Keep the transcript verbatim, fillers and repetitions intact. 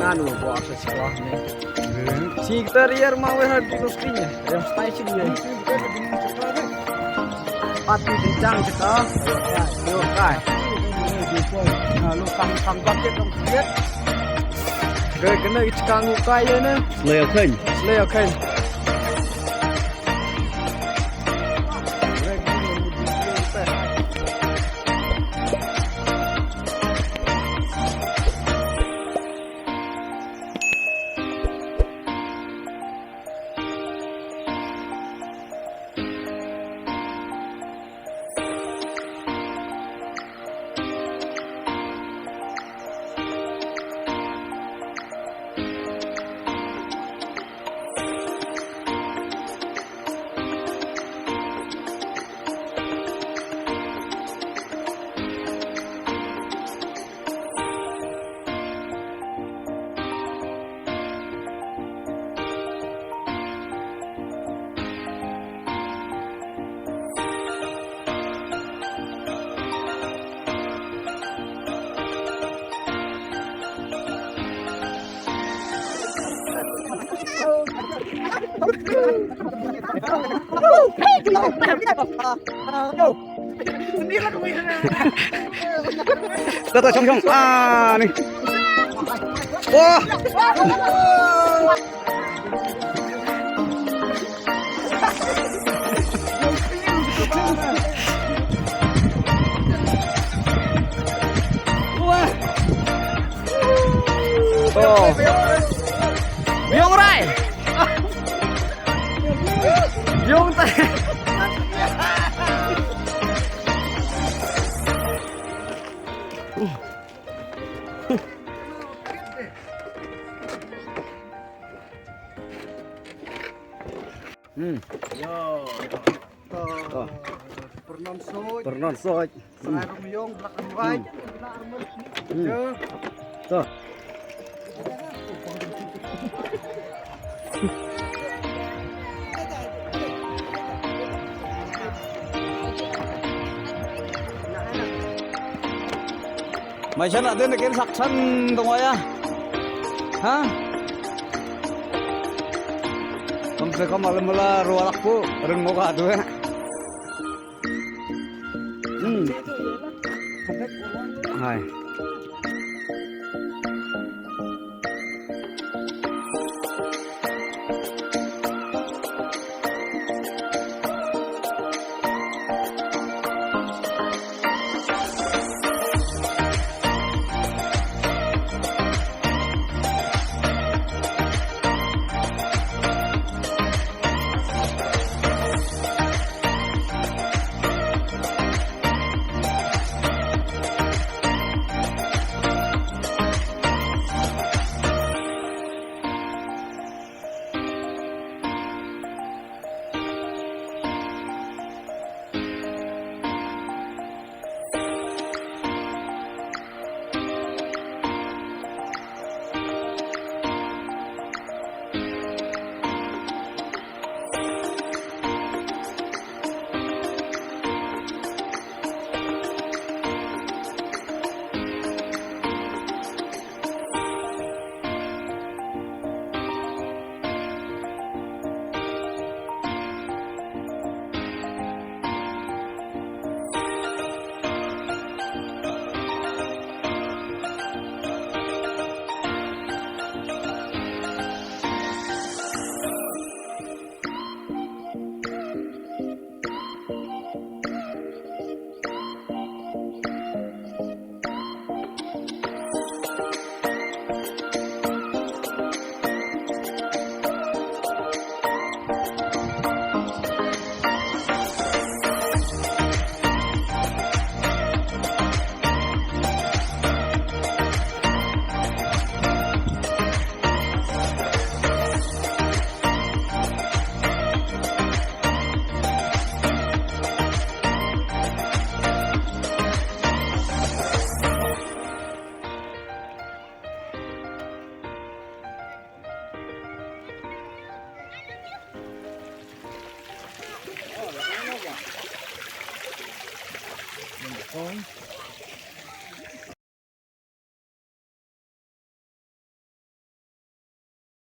Ngan u bor sa chikla ni. Si kita riar ma we har di ko skrin ya. Yang stai sini ya. Pati kencang kita. Yo kai. Lalu kang kang bakit dong kiat. Kena kena kita kang ukai ya ne. Selai khen. Selai khen. Tata chong chong. Ah, ni. Wah. Wah. Oh. Biong rai. Biong tai. Hmm. Yo. Oh. Pyrnon soj. Pyrnon soj. Srai rong yong, black and white. Hmm. Yo. To. Mai chan adin kin sak chan dong ya. Ha? Kam se kam alam mala rualak pu reng moga tu ya. Hmm. Hai.